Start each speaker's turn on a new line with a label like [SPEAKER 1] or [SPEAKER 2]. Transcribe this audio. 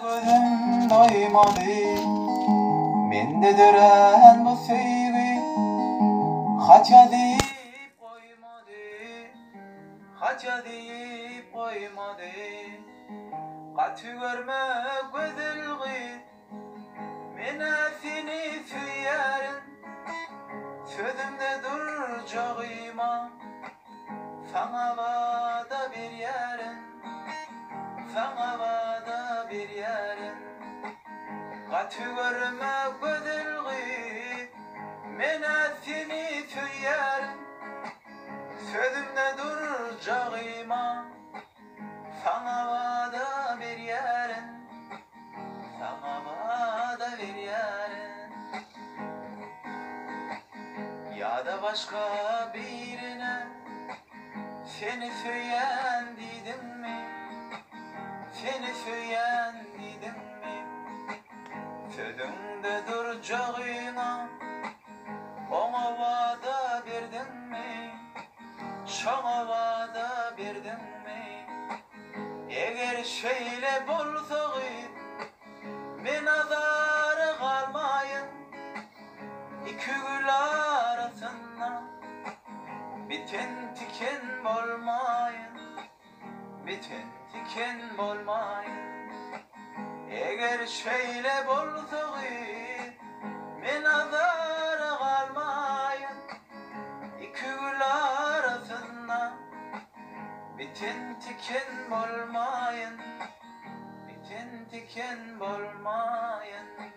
[SPEAKER 1] Gözüm doýmady, Mende dörän bu söýgi, Hat ýazyp goýmady, Hat ýazyp goýmady. Gaty görme gözel gyz, Men-ä seni söýýärin, Sözümde durjagyma. Saňa wada berýärin, Saňa wada berýärin. Gaty görme gözel gyz, Men-ä seni söýýärin. Sözümde durjagyma, Saňa wada berýärin, Saňa wada berýärin. Ýa-da başga birine Seni söýýän diýdiňmi? Seni söýýän diýdiňmi? Sözüňde durjagyňa Oňa wada berdiňmi? Şoňa wada berdiňmi? Eger şeýle bolsa gyz, Men azara galmaýyn. Iki gül arasynda Biten tiken bolmaýyn. Biten tiken bolmaýyn. Eger şeýle bolsa gyz, Men azara galmaýyn. Iki gül arasynda Biten tiken bolmaýyn, Biten tiken bolmaýyn.